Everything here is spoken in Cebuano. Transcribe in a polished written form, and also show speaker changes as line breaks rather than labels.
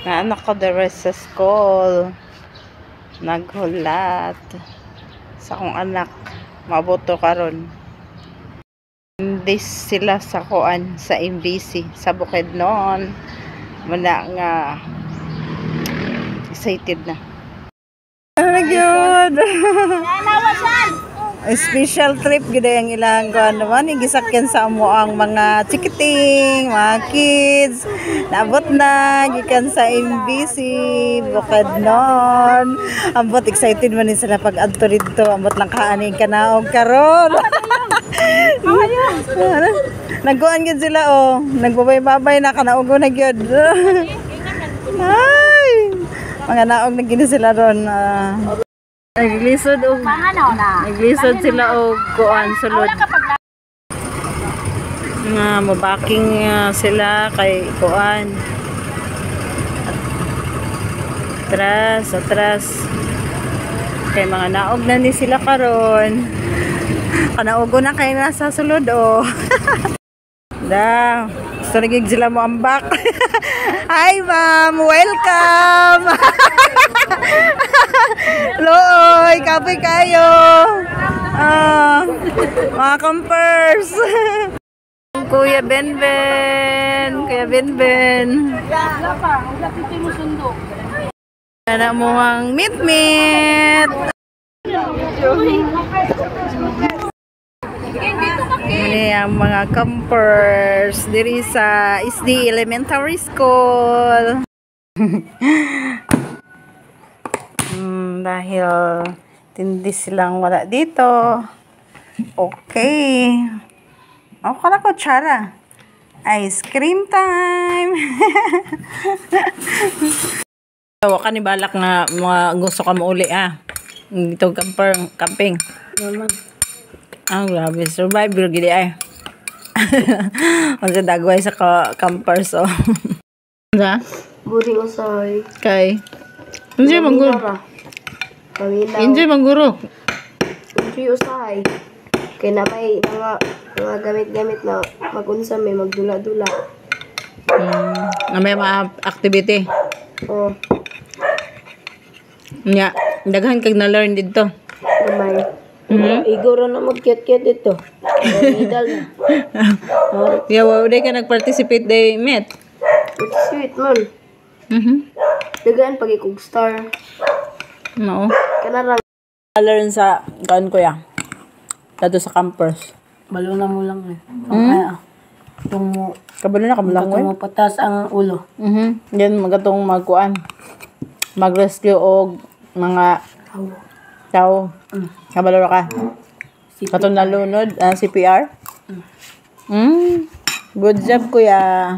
Na anak ko dere sa school. Naghulat sa akong anak. Maboto karon. Hindi sila sa kuan sa MVC sa Bukidnon. Muna nga excited na. Ano gyud? Special trip gid ang ilang kuan naman gisakyan sa amo ang mga chikiting, mga kids. Naabot na gikan sa MVC Bukidnon. Ambot excited man ni sila pag adto didto. Ambot lang kaani kanaog karon. Nagkuan gyud sila oh. Nagbabay-babay na kanaogo na gyud. Ay! Mga naog na gini sila ron. Naglisod og naglisod sila og kuan sulod. Nga mabaking sila kay kuan. Atras, atras. Kay mga naog na ni sila karon. Kanaogo na kay nasa sulod oh. Da, gusto na gid sila mo ambak. Hi, ma'am, welcome. Looy, kapoy kayo. Ah, mga campers. Kuya Benben, Kuya Benben. Ana mo ang meet meet. Ini ang mga campers diri sa SD Elementary School. Dahil tindi silang wala dito. Okay. O, kala ko, tsara. Ice cream time! Wa ka ni balak nga mga gusto ka mo uli ah. Ito camper, camping. Ah, grabe. Survivor gidi ay. Ang dagway sa campers oh. Sa?
Boring usahay.
Kay. Enjoy mangguro.
Paminaw.
Enjoy mangguro.
Enjoy usahay. Kay na may mga gamit-gamit na magunsa may magdula-dula.
Na may mga activity.
Oh,
Nya, daghan kag na-learn didto.
Gamay. Igor na magkiyat-kiyat dito. Medal na. Oh,
Yeah, wa day ka nag-participate day met.
Sweet man. Dagaan pag ikog star.
No.
Kanarang
Learn sa kan kuya. Dato sa campers.
Balo na mo lang eh. Kaya, itong mo,
Kabalo na kamulang
itong mo patas ang ulo.
Yan magatong magkuan. Mag-rescue og mga tao. Kabalo ra ka. Katong nalunod, CPR. Good job, kuya.